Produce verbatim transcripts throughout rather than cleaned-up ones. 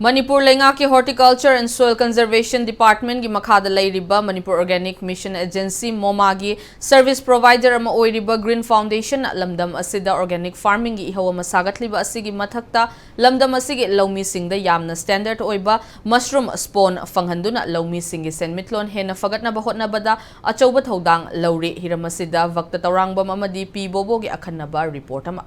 ꯃꯅꯤꯄꯨꯔ ꯂꯩꯉꯥꯛꯀꯤ Horticulture and Soil Conservation Department ꯀꯤ ꯃꯈꯥꯗ ꯂꯩꯔꯤꯕ Manipur Organic Mission Agency, ꯃꯣꯃꯥꯒꯤ service provider ꯑꯃ ꯑꯣꯏꯔꯤꯕ Green Foundation ꯅ ꯂꯝꯗꯝ ꯑꯁꯤꯗ organic farming ꯒꯤ ꯏꯍꯧ ꯑꯃ ꯁꯥꯒꯠꯂꯤꯕ ꯑꯁꯤꯒꯤ ꯃꯊꯛꯇ, ꯂꯝꯗꯝ ꯑꯁꯤꯒꯤ ꯂꯧꯃꯤꯁꯤꯡꯗ ꯌꯥꯝꯅ standard ꯑꯣꯏꯕ mushroom spawn ꯐꯪꯍꯟꯗꯨꯅ ꯂꯧꯃꯤꯁꯤꯡꯒꯤ ꯁꯦꯟꯃꯤꯠꯂꯣꯟ ꯍꯦꯟꯅ ꯐꯒꯠꯅꯕ ꯍꯣꯠꯅꯕꯗ ꯑꯆꯧꯕ ꯊꯧꯗꯥꯡ ꯂꯧꯔꯤ꯫ ꯍꯤꯔꯝ ꯑꯁꯤꯗ ꯚꯛꯇ ꯇꯧꯔꯥꯡꯕꯝ ꯑꯃꯗꯤ ꯄꯤ ꯕꯣꯕꯣꯒꯤ ꯑꯈꯟꯅꯕ report ꯑꯃ꯫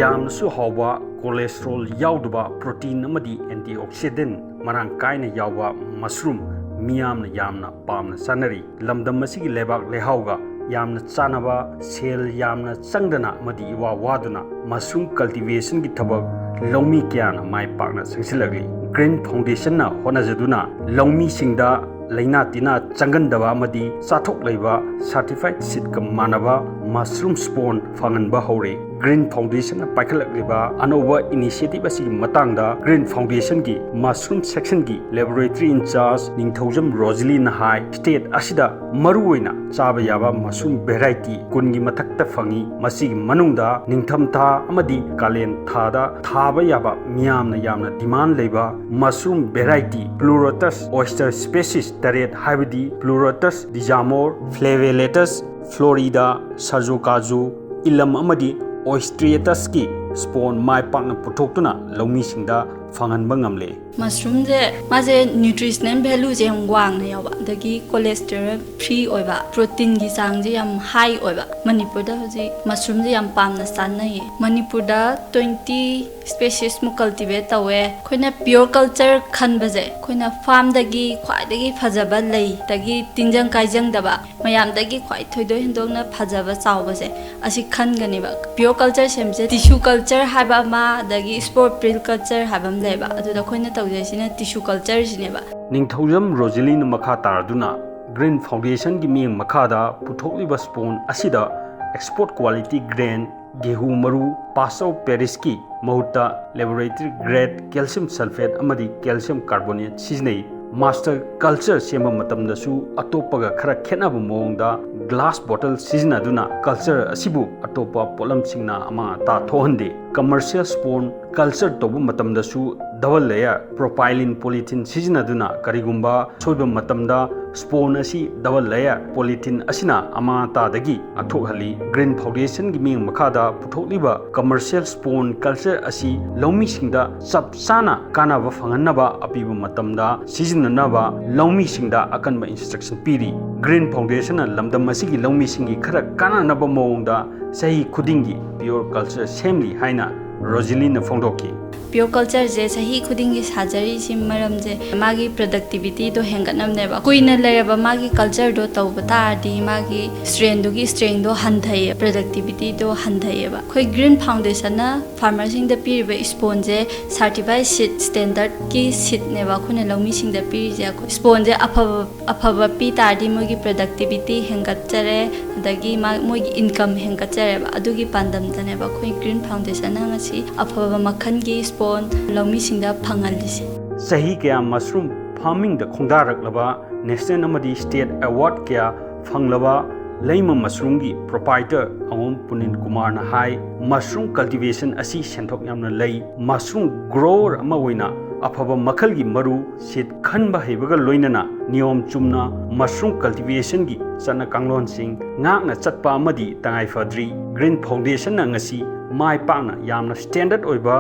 ꯌꯥꯝꯅꯁꯨ ꯍꯥꯎꯕ, cholesterol ꯌꯥꯎꯗꯕ, protein ꯑꯃꯗꯤ antioxidant ꯃꯔꯥꯡ ꯀꯥꯏꯅ ꯌꯥꯎꯕ mushroom ꯃꯤꯌꯥꯝꯅ ꯌꯥꯝꯅ ꯄꯥꯝꯅ ꯆꯥꯅꯔꯤ꯫ ꯂꯝꯗꯝ ꯑꯁꯤꯒꯤ ꯂꯩꯕꯥꯛ ꯂꯩꯍꯥꯎꯒ ꯌꯥꯝꯅ ꯆꯥꯟꯅꯕ, ꯁꯦꯜ ꯌꯥꯝꯅ ꯆꯪꯗꯅ ꯑꯃꯗꯤ ꯏꯋꯥ ꯋꯥꯗꯅ mushroom cultivation ꯒꯤ ꯊꯕꯛ ꯂꯧꯃꯤ ꯀꯌꯥꯅ ꯃꯥꯏ ꯄꯥꯛꯅ ꯆꯪꯁꯤꯜꯂꯛꯂꯤ꯫ Green Foundation ꯅ ꯍꯣꯠꯅꯖꯗꯨꯅ ꯂꯧꯃꯤꯁꯤꯡꯗ ꯂꯩꯅꯥ ꯇꯤꯟꯅꯥ ꯆꯪꯒꯟꯗꯕ ꯑꯃꯗꯤ ꯆꯥꯊꯣꯛ ꯂꯩꯕ certified seed ꯀ ꯃꯥꯟꯅꯕ mushroom spawn ꯐꯪꯍꯟꯕ ꯍꯧꯔꯦ꯫ Green Foundation ꯅ ꯄꯥꯏꯈꯠꯂꯛꯂꯤꯕ ꯑꯅꯧꯕ initiative ꯑꯁꯤꯒꯤ ꯃꯇꯥꯡꯗ Green Foundation ꯒꯤ mushroom section ꯒꯤ laboratory in charge Ningthoujam ꯔꯣꯖꯤꯂꯤꯅ high, state ꯑꯁꯤꯗ ꯃꯔꯨꯑꯣꯏꯅ ꯆꯥꯕ ꯌꯥꯕ mushroom variety ꯀꯨꯟꯒꯤ ꯃꯊꯛꯇ ꯐꯪꯏ꯫ ꯃꯁꯤꯒꯤ ꯃꯅꯨꯡꯗ ꯅꯤꯡꯊꯝꯊꯥ ꯑꯃꯗꯤ ꯀꯥꯂꯦꯟ ꯊꯥꯗ ꯊꯥꯕ ꯌꯥꯕ ꯃꯤꯌꯥꯝꯅ ꯌꯥꯝꯅ demand ꯂꯩꯕ mushroom variety Pleurotus oyster species ꯇꯔꯦꯠ, ꯍꯥꯏꯕꯗꯤ Pleurotus dijamor, Flavelatus florida, Sarjokazu, Ilam ꯑꯃꯗꯤ Oystreatus ꯀꯤ spawn ꯃꯥꯏ ꯄꯥꯛꯅ ꯄꯨꯊꯣꯛꯇꯨꯅ ꯂꯧꯃꯤꯁꯤꯡꯗ ꯐꯪꯍꯟꯕ ꯉꯝꯂꯦ꯫ Mushroom ꯁꯦ, ꯃꯥꯁꯦ nutritional value ꯁꯦ ꯌꯥꯝ ꯋꯥꯡꯅ ꯌꯥꯎꯕ, ꯑꯗꯒꯤ cholesterol free ꯑꯣꯏꯕ, protein ꯒꯤ ꯆꯥꯡꯁꯦ ꯌꯥꯝ high ꯑꯣꯏꯕ꯫ ꯃꯅꯤꯄꯨꯔꯗ ꯍꯧꯖꯤꯛ mushroom ꯁꯦ ꯌꯥꯝ ꯄꯥꯝꯅ ꯆꯥꯅꯩꯌꯦ꯫ ꯃꯅꯤꯄꯨꯔꯗ twenty species ꯃꯨꯛ cultivate ꯇꯧꯋꯦ꯫ ꯑꯩꯈꯣꯏꯅ pure culture ꯈꯟꯕꯁꯦ, ꯑꯩꯈꯣꯏꯅ farm ꯗꯒꯤ ꯈ꯭ꯋꯥꯏꯗꯒꯤ ꯐꯖꯕ ꯂꯩ, ꯑꯗꯒꯤ ꯇꯤꯟꯖꯪ ꯀꯥꯏꯖꯪꯗꯕ, ꯃꯌꯥꯝꯗꯒꯤ ꯈ꯭ꯋꯥꯏ ꯊꯣꯏꯗꯣꯛ ꯍꯦꯟꯗꯣꯛꯅ ꯐꯖꯕ ꯆꯥꯎꯕꯁꯦ, ꯑꯁꯤ ꯈꯟꯒꯅꯦꯕ꯫ Pure culture ꯁꯦꯝꯕꯁꯦ tissue culture ꯍꯥꯏꯕ ꯑꯃ, ꯑꯗꯒꯤ spore pile culture ꯍꯥꯏꯕ ꯑꯃ ꯂꯩꯕ꯫ ꯑꯗꯨꯗ ꯑꯩꯈꯣꯏꯅ ꯇꯧꯖꯩꯁꯤꯅ tissue culture ꯁꯤꯅꯦꯕ꯫ ꯅꯤꯡꯊꯧꯖꯝ ꯔꯣꯖꯤꯂꯤꯅ ꯃꯈꯥ ꯇꯥꯔꯗꯨꯅ Green Foundation ꯒꯤ ꯃꯤꯠꯌꯦꯡ ꯃꯈꯥꯗ ꯄꯨꯊꯣꯛꯂꯤꯕ spawn ꯑꯁꯤꯗ export quality grain, ꯒꯦꯍꯨ ꯃꯔꯨ, Pasteurized ꯀꯤ ꯃꯍꯨꯠꯇ laboratory grade calcium sulphate ꯑꯃꯗꯤ calcium carbonate ꯁꯤꯖꯤꯟꯅꯩ꯫ ꯃꯥꯁꯇꯔ ꯀꯜꯆꯔ ꯁꯦꯝꯕ ꯃꯇꯝꯗꯁꯨ ꯑꯇꯣꯞꯄꯒ ꯈꯔ ꯈꯦꯠꯅꯕ ꯃꯑꯣꯡꯗ ꯒ꯭ꯂꯥꯁ ꯕꯣꯇꯜ ꯁꯤꯖꯤꯟꯅꯗꯨꯅ ꯀꯜꯆꯔ ꯑꯁꯤꯕꯨ ꯑꯇꯣꯞꯄ ꯄꯣꯠꯂꯝꯁꯤꯡꯅ ꯑꯃꯥꯡ ꯑꯇꯥ ꯊꯣꯛꯍꯟꯗꯦ꯫ ꯀꯃꯔꯁꯤꯌꯦꯜ ꯁ꯭ꯄꯣꯟ ꯀꯜꯆꯔ ꯇꯧꯕ ꯃꯇꯝꯗꯁꯨ ꯗꯕꯜ ꯂꯦꯌꯔ ꯄ꯭ꯔꯣꯄꯥꯏꯂꯤꯟ ꯄꯣꯂꯤꯊꯤꯟ ꯁꯤꯖꯤꯟꯅꯗꯨꯅ ꯀꯔꯤꯒꯨꯝꯕ ꯁꯣꯏꯕ ꯃꯇꯝꯗ ꯁ꯭ꯄꯣꯟ ꯑꯁꯤ ꯗꯕꯜ ꯂꯦꯌꯔ ꯄꯣꯂꯤꯊꯤꯟ ꯑꯁꯤꯅ ꯑꯃꯥꯡ ꯑꯇꯥꯗꯒꯤ ꯉꯥꯛꯊꯣꯛꯍꯜꯂꯤ꯫ ꯒ꯭ꯔꯤꯟ ꯐꯥꯎꯟꯗꯦꯁꯟꯒꯤ ꯃꯤꯠꯌꯦꯡ ꯃꯈꯥꯗ ꯄꯨꯊꯣꯛꯂꯤꯕ ꯀꯃꯔꯁꯤꯌꯦꯜ ꯁ꯭ꯄꯣꯟ ꯀꯜꯆꯔ ꯑꯁꯤ ꯂꯧꯃꯤꯁꯤꯡꯗ ꯆꯞ ꯆꯥꯅ ꯀꯥꯟꯅꯕ ꯐꯪꯍꯟꯅꯕ ꯑꯄꯤꯕ ꯃꯇꯝꯗ ꯁꯤꯖꯤꯟꯅꯅꯕ ꯂꯧꯃꯤꯁꯤꯡꯗ ꯑꯀꯟꯕ ꯏꯟꯁꯇ꯭ꯔꯛꯁꯟ ꯄꯤꯔꯤ꯫ ꯒ꯭ꯔꯤꯟ ꯐꯥꯎꯟꯗꯦꯁꯟꯅ ꯂꯝꯗꯝ ꯑꯁꯤꯒꯤ ꯂꯧꯃꯤꯁꯤꯡꯒꯤ ꯈꯔ ꯀꯥꯟꯅꯅꯕ ꯃꯑꯣꯡꯗ ꯆꯍꯤ ꯈꯨꯗꯤꯡꯒꯤ ꯄꯤꯌꯣꯔ ꯀꯜꯆꯔ ꯁꯦꯝꯂꯤ ꯍꯥꯏꯅ ꯔꯣꯖꯤꯂꯤꯅ ꯐꯣꯡꯗꯣꯛꯈꯤ꯫ ꯄꯤꯌꯣꯔ ꯀꯜꯆꯔꯁꯦ ꯆꯍꯤ ꯈꯨꯗꯤꯡꯒꯤ ꯁꯥꯖꯔꯤꯁꯤ ꯃꯔꯝꯁꯦ ꯃꯥꯒꯤ ꯄ꯭ꯔꯗꯛꯇꯤꯕꯤꯇꯤꯗꯣ ꯍꯦꯟꯒꯠꯅꯕꯅꯦꯕ꯫ ꯀꯨꯏꯅ ꯂꯩꯔꯕ ꯃꯥꯒꯤ ꯀꯜꯆꯔꯗꯣ ꯇꯧꯕ ꯇꯥꯔꯗꯤ ꯃꯥꯒꯤ ꯁ꯭ꯇ꯭ꯔꯦꯟꯗꯨꯒꯤ ꯁ꯭ꯇ꯭ꯔꯦꯡꯗꯣ ꯍꯟꯊꯩꯌꯦ, ꯄ꯭ꯔꯗꯛꯇꯤꯕꯤꯇꯤꯗꯣ ꯍꯟꯊꯩꯌꯦꯕ꯫ ꯑꯩꯈꯣꯏ ꯒ꯭ꯔꯤꯟ ꯐꯥꯎꯟꯗꯦꯁꯟꯅ ꯐꯥꯔꯃꯔꯁꯤꯡꯗ ꯄꯤꯔꯤꯕ ꯁ꯭ꯄꯣꯟꯁꯦ ꯁꯥꯔꯇꯤꯐꯥꯏ ꯁꯤꯠ ꯁ꯭ꯇꯦꯟꯗꯔꯠꯀꯤ ꯁꯤꯠꯅꯦꯕ ꯑꯩꯈꯣꯏꯅ ꯂꯧꯃꯤꯁꯤꯡꯗ ꯄꯤꯔꯤꯁꯦ꯫ ꯑꯩꯈꯣꯏ ꯁ꯭ꯄꯣꯟꯁꯦ ꯑꯐꯕ ꯑꯐꯕ ꯄꯤ ꯇꯥꯔꯗꯤ ꯃꯣꯏꯒꯤ ꯄ꯭ꯔꯗꯛꯇꯤꯕꯤꯇꯤ ꯍꯦꯟꯒꯠꯆꯔꯦ, ꯑꯗꯒꯤ ꯃꯥ ꯃꯣꯏꯒꯤ ꯏꯟꯀꯝ ꯍꯦꯟꯒꯠꯆꯔꯦꯕ꯫ ꯑꯗꯨꯒꯤ ꯄꯥꯟꯗꯝꯗꯅꯦꯕ ꯑꯩꯈꯣꯏ ꯒ꯭ꯔꯤꯟ ꯐꯥꯎꯟꯗꯦꯁꯟꯅ ꯉꯁꯤ ꯑꯐꯕ ꯃꯈꯜꯒꯤ ꯁ꯭ꯄꯣꯟ ꯂꯧꯃꯤꯁꯤꯡꯗ ꯐꯪꯍꯜꯂꯤꯁꯦ꯫ ꯆꯍꯤ ꯀꯌꯥ ꯃꯁꯔꯨꯝ ꯐꯥꯔꯃꯤꯡꯗ ꯈꯣꯡꯗꯥꯔꯛꯂꯕ, ꯅꯦꯁꯅꯦꯜ ꯑꯃꯗꯤ ꯁ꯭ꯇꯦꯠ ꯑꯦꯋꯥꯔꯗ ꯀꯌꯥ ꯐꯪꯂꯕ ꯂꯩꯃ ꯃꯁꯔꯨꯝꯒꯤ ꯄ꯭ꯔꯣꯄꯥꯏꯇꯔ ꯑꯉꯣꯝ ꯄꯨꯅꯤꯟ ꯀꯨꯃꯥꯔꯅ ꯍꯥꯏ, ꯃꯁꯔꯨꯝ ꯀꯜꯇꯤꯚꯦꯁꯟ ꯑꯁꯤ ꯁꯦꯟꯊꯣꯛ ꯌꯥꯝꯅ ꯂꯩ꯫ ꯃꯁꯔꯨꯝ ꯒ꯭ꯔꯣꯋꯔ ꯑꯃ ꯑꯣꯏꯅ ꯑꯐꯕ ꯃꯈꯜꯒꯤ ꯃꯔꯨ ꯁꯤꯠ ꯈꯟꯕ ꯍꯩꯕꯒ ꯂꯣꯏꯅꯅ ꯅꯤꯌꯣꯝ ꯆꯨꯝꯅ ꯃꯁꯔꯨꯝ ꯀꯜꯇꯤꯚꯦꯁꯟꯒꯤ ꯆꯠꯅ ꯀꯥꯡꯂꯣꯟꯁꯤꯡ ꯉꯥꯛꯅ ꯆꯠꯄ ꯑꯃꯗꯤ ꯇꯉꯥꯏ ꯐꯗ꯭ꯔꯤ꯫ ꯒ꯭ꯔꯤꯟ ꯐꯥꯎꯟꯗꯦꯁꯟꯅ ꯉꯁꯤ ꯃꯥꯏ ꯄꯥꯛꯅ ꯌꯥꯝꯅ ꯁ꯭ꯇꯦꯟꯗꯔꯗ ꯑꯣꯏꯕ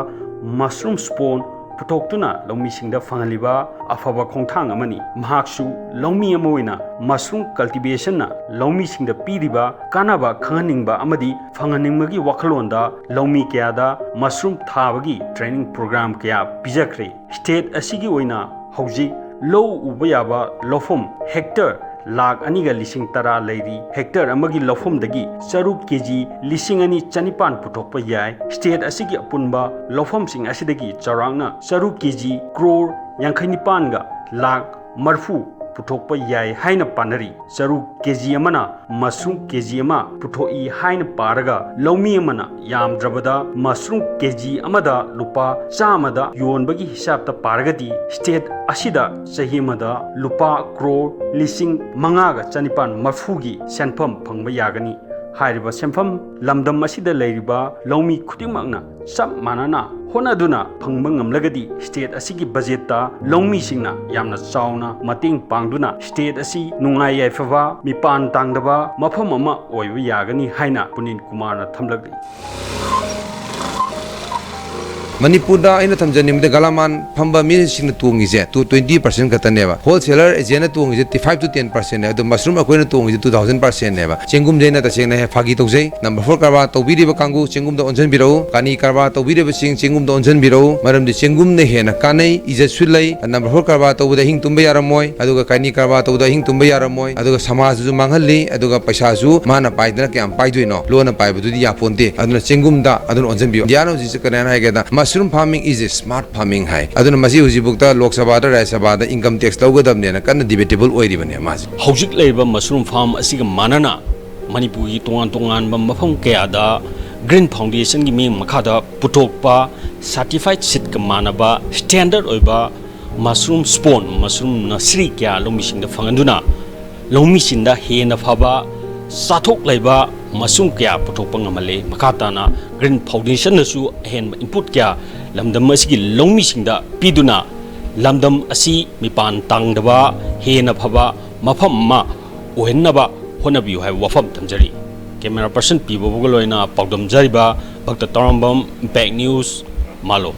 ꯃꯁꯔꯨꯝ ꯁ꯭ꯄꯣꯟ ꯄꯨꯊꯣꯛꯇꯨꯅ ꯂꯧꯃꯤꯁꯤꯡꯗ ꯐꯪꯍꯜꯂꯤꯕ ꯑꯐꯕ ꯈꯣꯡꯊꯥꯡ ꯑꯃꯅꯤ꯫ ꯃꯍꯥꯛꯁꯨ ꯂꯧꯃꯤ ꯑꯃ ꯑꯣꯏꯅ ꯃꯁꯔꯨꯝ ꯀꯜꯇꯤꯚꯦꯁꯟꯅ ꯂꯧꯃꯤꯁꯤꯡꯗ ꯄꯤꯔꯤꯕ ꯀꯥꯟꯅꯕ ꯈꯪꯍꯟꯅꯤꯡꯕ ꯑꯃꯗꯤ ꯐꯪꯍꯟꯅꯤꯡꯕꯒꯤ ꯋꯥꯈꯜꯂꯣꯟꯗ ꯂꯧꯃꯤ ꯀꯌꯥꯗ ꯃꯁꯔꯨꯝ ꯊꯥꯕꯒꯤ ꯇ꯭ꯔꯦꯅꯤꯡ ꯄ꯭ꯔꯣꯒ꯭ꯔꯥꯝ ꯀꯌꯥ ꯄꯤꯖꯈ꯭ꯔꯦ꯫ ꯁ꯭ꯇꯦꯠ ꯑꯁꯤꯒꯤ ꯑꯣꯏꯅ ꯍꯧꯖꯤꯛ ꯂꯧ ꯎꯕ ꯌꯥꯕ ꯂꯧꯐꯝ ꯍꯦꯛꯇꯔ ꯂꯥꯈ ꯑꯅꯤꯒ ꯂꯤꯁꯤꯡ ꯇꯔꯥ ꯂꯩꯔꯤ꯫ ꯍꯦꯛꯇꯔ ꯑꯃꯒꯤ ꯂꯧꯐꯝꯗꯒꯤ ꯆꯔꯨ ꯀꯦꯖꯤ ꯂꯤꯁꯤꯡ ꯑꯅꯤ ꯆꯅꯤꯄꯥꯟ ꯄꯨꯊꯣꯛꯄ ꯌꯥꯏ꯫ ꯁ꯭ꯇꯦꯠ ꯑꯁꯤꯒꯤ ꯑꯄꯨꯟꯕ ꯂꯧꯐꯝꯁꯤꯡ ꯑꯁꯤꯗꯒꯤ ꯆꯥꯎꯔꯥꯛꯅ ꯆꯔꯨ ꯀꯦꯖꯤ ꯀ꯭ꯔꯣꯔ ꯌꯥꯡꯈꯩ ꯅꯤꯄꯥꯟꯒ ꯂꯥꯈ ꯃꯔꯤꯐꯨ ꯄꯨꯊꯣꯛꯄ ꯌꯥꯏ ꯍꯥꯏꯅ ꯄꯥꯅꯔꯤ꯫ ꯆꯔꯨ ꯀꯦ ꯖꯤ ꯑꯃꯅ ꯃꯁꯔꯨꯝ ꯀꯦ ꯖꯤ ꯑꯃ ꯄꯨꯊꯣꯛꯏ ꯍꯥꯏꯅ ꯄꯥꯔꯒ, ꯂꯧꯃꯤ ꯑꯃꯅ ꯌꯥꯝꯗ꯭ꯔꯕꯗ ꯃꯁꯔꯨꯝ ꯀꯦ ꯖꯤ ꯑꯃꯗ ꯂꯨꯄꯥ ꯆꯥꯝꯃꯗ ꯌꯣꯟꯕꯒꯤ ꯍꯤꯁꯥꯕꯇ ꯄꯥꯔꯒꯗꯤ, ꯁ꯭ꯇꯦꯠ ꯑꯁꯤꯗ ꯆꯍꯤ ꯑꯃꯗ ꯂꯨꯄꯥ ꯀ꯭ꯔꯣꯔ ꯂꯤꯁꯤꯡ ꯃꯉꯥꯒ ꯆꯅꯤꯄꯥꯟ ꯃꯔꯐꯨꯒꯤ ꯁꯦꯟꯐꯝ ꯐꯪꯕ ꯌꯥꯒꯅꯤ꯫ ꯍꯥꯏꯔꯤꯕ ꯁꯦꯟꯐꯝ ꯂꯝꯗꯝ ꯑꯁꯤꯗ ꯂꯩꯔꯤꯕ ꯂꯧꯃꯤ ꯈꯨꯗꯤꯡꯃꯛꯅ ꯆꯞ ꯃꯥꯟꯅꯅ ꯍꯣꯠꯅꯗꯨꯅ ꯐꯪꯕ ꯉꯝꯂꯒꯗꯤ, ꯁ꯭ꯇꯦꯠ ꯑꯁꯤꯒꯤ ꯕꯖꯦꯠꯇ ꯂꯧꯃꯤꯁꯤꯡꯅ ꯌꯥꯝꯅ ꯆꯥꯎꯅ ꯃꯇꯦꯡ ꯄꯥꯡꯗꯨꯅ, ꯁ꯭ꯇꯦꯠ ꯑꯁꯤ ꯅꯨꯡꯉꯥꯏ ꯌꯥꯏꯐꯕ, ꯃꯤꯄꯥꯟ ꯇꯥꯡꯗꯕ ꯃꯐꯝ ꯑꯃ ꯑꯣꯏꯕ ꯌꯥꯒꯅꯤ ꯍꯥꯏꯅ ꯄꯨꯅꯤꯟ ꯀꯨꯃꯥꯔꯅ ꯊꯝꯂꯛꯂꯤ꯫ ꯃꯅꯤꯄꯨꯔꯗ ꯑꯩꯅ ꯊꯝꯖꯅꯤꯡꯕꯗ ꯒꯂꯥꯃꯥꯟ ꯐꯝꯕ ꯃꯤꯁꯤꯡꯅ ꯇꯣꯡꯉꯤꯁꯦ ꯇꯨ ꯇ꯭ꯋꯦꯟꯇꯤ ꯄꯥꯔꯁꯦꯟ ꯈꯛꯇꯅꯦꯕ꯫ ꯍꯣꯜꯁꯦꯂꯔ ꯑꯦꯖꯦꯟꯅ ꯇꯣꯡꯉꯤꯁꯦ ꯐꯥꯏꯚ ꯇꯨ ꯇꯦꯟ ꯄꯥꯔꯁꯦꯟꯅꯦ꯫ ꯑꯗꯣ ꯃꯁꯔꯨꯝ ꯑꯩꯈꯣꯏꯅ ꯇꯣꯡꯉꯤꯁꯦ ꯇꯨ ꯊꯥꯎꯖꯟ ꯄꯥꯔꯁꯦꯟꯅꯦꯕ꯫ ꯆꯦꯡꯒꯨꯝꯁꯦ ꯑꯩꯅ ꯇꯁꯦꯡꯅ ꯍꯦꯛ ꯐꯥꯒꯤ ꯇꯧꯖꯩ꯫ ꯅꯝꯕꯔ ꯐꯣꯔ ꯀꯔꯕꯥꯔ ꯇꯧꯕꯤꯔꯤꯕ ꯀꯥꯡꯕꯨ ꯆꯦꯡꯒꯨꯝꯗ ꯑꯣꯟꯁꯤꯟꯕꯤꯔꯛꯎ꯫ ꯀꯥꯅꯤ ꯀꯔꯕꯥꯔ ꯇꯧꯕꯤꯔꯤꯕꯁꯤꯡ ꯆꯦꯡꯒꯨꯝꯗ ꯑꯣꯟꯁꯤꯟꯕꯤꯔꯛꯎ꯫ ꯃꯔꯝꯗꯤ ꯆꯦꯡꯒꯨꯝꯅ ꯍꯦꯟꯅ ꯀꯥꯟꯅꯩ, ꯏꯖꯠꯁꯨ ꯂꯩ꯫ ꯅꯝꯕꯔ ꯐꯣꯔ ꯀꯔꯕꯥꯔ ꯇꯧꯕꯗ ꯑꯍꯤꯡ ꯇꯨꯝꯕ ꯌꯥꯔꯝꯃꯣꯏ, ꯑꯗꯨꯒ ꯀꯥꯅꯤ ꯀꯔꯕꯥꯔ ꯇꯧꯕꯗ ꯑꯍꯤꯡ ꯇꯨꯝꯕ ꯌꯥꯔꯝꯃꯣꯏ, ꯑꯗꯨꯒ ꯁꯃꯥꯖꯁꯨ ꯃꯥꯡꯍꯜꯂꯤ, ꯑꯗꯨꯒ ꯄꯩꯁꯥꯁꯨ ꯃꯥꯅ ꯄꯥꯏꯗꯅ ꯀꯌꯥꯝ ꯄꯥꯏꯗꯣꯏꯅꯣ? ꯂꯣꯟꯅ ꯄꯥꯏꯕꯗꯨꯗꯤ ꯌꯥꯄꯣꯟꯇꯦ꯫ ꯑꯗꯨꯅ ꯆꯦꯡꯒꯨꯝꯗ ꯑꯗꯨꯅ ꯑꯣꯟꯁꯤꯟꯕꯤꯌꯨ꯫ ꯏꯟꯗꯤꯌꯥꯅ ꯍꯧꯖꯤꯛꯁꯦ ꯀꯔꯤ ꯍꯥꯏꯅ ꯍꯥꯏꯒꯦꯗ, mushroom farming is a smart farming ꯍꯥꯏ꯫ ꯑꯗꯨꯅ ꯃꯁꯤ ꯍꯧꯖꯤꯛꯐꯥꯎꯗ ꯂꯣꯛ ꯁꯚꯥꯗ, ꯔꯥꯖ꯭ꯌ ꯁꯚꯥꯗ income tax ꯂꯧꯒꯗꯕꯅꯦꯅ ꯀꯟꯅ debatable ꯑꯣꯏꯔꯤꯕꯅꯦ ꯃꯥꯁꯦ꯫ ꯍꯧꯖꯤꯛ ꯂꯩꯔꯤꯕ ꯃꯁꯔꯨꯝ ꯐꯥꯔꯝ ꯑꯁꯤꯒ ꯃꯥꯟꯅꯅ ꯃꯅꯤꯄꯨꯔꯒꯤ ꯇꯣꯉꯥꯟ ꯇꯣꯉꯥꯟꯕ ꯃꯐꯝ ꯀꯌꯥꯗ ꯒ꯭ꯔꯤꯟ ꯐꯥꯎꯟꯗꯦꯁꯟꯒꯤ ꯃꯤꯠꯌꯦꯡ ꯃꯈꯥꯗ ꯄꯨꯊꯣꯛꯄ ꯁꯥꯔꯇꯤꯐꯥꯏꯠ ꯁꯤꯠꯀ ꯃꯥꯟꯅꯕ ꯁ꯭ꯇꯦꯟꯗꯔꯠ ꯑꯣꯏꯕ ꯃꯁꯔꯨꯝ ꯁ꯭ꯄꯣꯟ, ꯃꯁꯔꯨꯝ ꯅꯁꯔꯤ ꯀꯌꯥ ꯂꯧꯃꯤꯁꯤꯡꯗ ꯐꯪꯍꯟꯗꯨꯅ ꯂꯧꯃꯤꯁꯤꯡꯗ ꯍꯦꯟꯅ ꯐꯕ ꯆꯥꯊꯣꯛ ꯂꯩꯕ ꯃꯁꯔꯨꯝ ꯀꯌꯥ ꯄꯨꯊꯣꯛꯄ ꯉꯝꯍꯜꯂꯦ꯫ ꯃꯈꯥ ꯇꯥꯅ ꯒ꯭ꯔꯤꯟ ꯐꯥꯎꯟꯗꯦꯁꯟꯅꯁꯨ ꯑꯍꯦꯟꯕ ꯏꯟꯄꯨꯠ ꯀꯌꯥ ꯂꯝꯗꯝ ꯑꯁꯤꯒꯤ ꯂꯧꯃꯤꯁꯤꯡꯗ ꯄꯤꯗꯨꯅ ꯂꯝꯗꯝ ꯑꯁꯤ ꯃꯤꯄꯥꯟ ꯇꯥꯡꯗꯕ ꯍꯦꯟꯅ ꯐꯕ ꯃꯐꯝ ꯑꯃ ꯑꯣꯏꯍꯟꯅꯕ ꯍꯣꯠꯅꯕꯤꯌꯨ ꯍꯥꯏꯕ ꯋꯥꯐꯝ ꯊꯝꯖꯔꯤ꯫ ꯀꯦꯃꯦꯔꯥ ꯄꯔꯁꯟ ꯄꯤ ꯕꯣꯕꯣꯒ ꯂꯣꯏꯅ ꯄꯥꯎꯗꯝꯖꯔꯤꯕ ꯚꯛꯇ ꯇꯔꯥꯝꯕꯝ, ꯏꯝꯄꯦꯛ ꯅ꯭ꯌꯨꯁ, ꯃꯥꯂꯣꯝ꯫